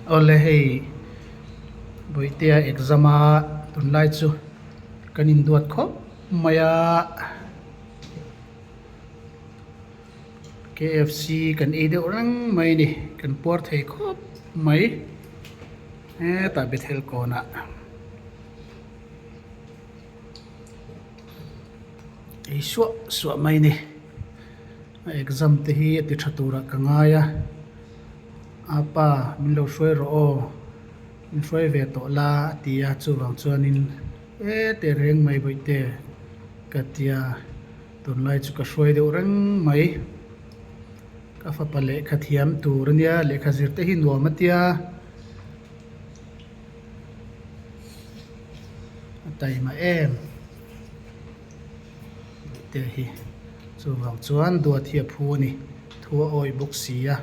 Awle hei Bawihtea exam a tunlai chu kan induat khawp mai a KFC kan ei deuh reng mai a ni kan puar thei khawp mai hetah Bethel kawnah. Ei suah suah mai a ni a exam te hi a ti tha turah ka ngai a apa min lo hruai rawh aw min hruai ve tawh la a ti a chuvang chuanin e tehreng mai bawihte ka tia tunlai chu ka hruai deuh reng mai ka fapa lehkha thiam tur ania lehkha zir te hi nuam a tia. A taima em tih te hi chuvang chuan duat hi a phu a ni thu a awih bawk si a.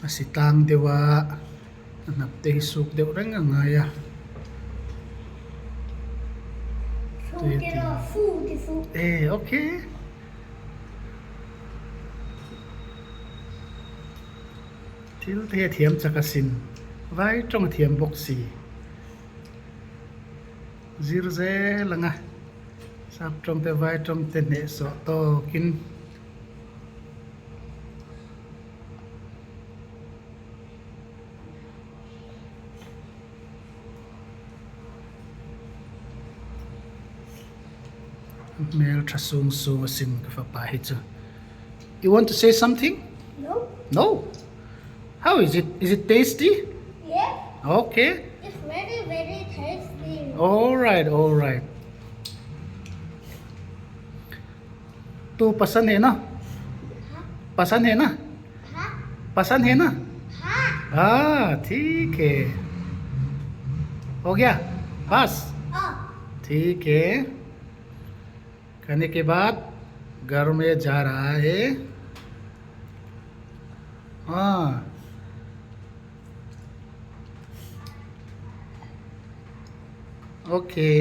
A si tlang deuh a a hnap te hi suk deuh reng a ngai a. E okay. Thil te hi a thiam chak asin, vai tawng a thiam bawk si. Zir zel ang a, sap tawng te vai tawng te hnehsawh tawkin. Hmel tha sung sung asin ka fapa hi chu. You want to say something? No. No. How is it? Is it tasty? Yeah. Okay. It's very very tasty. All right, all right. Tu pasand hai na? Pasand hai na? Pasand hai na? हाँ ठीक है हो गया बस ठीक है खाने के बाद घर में जा रहा है हाँ ओके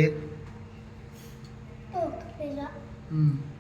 हम्म।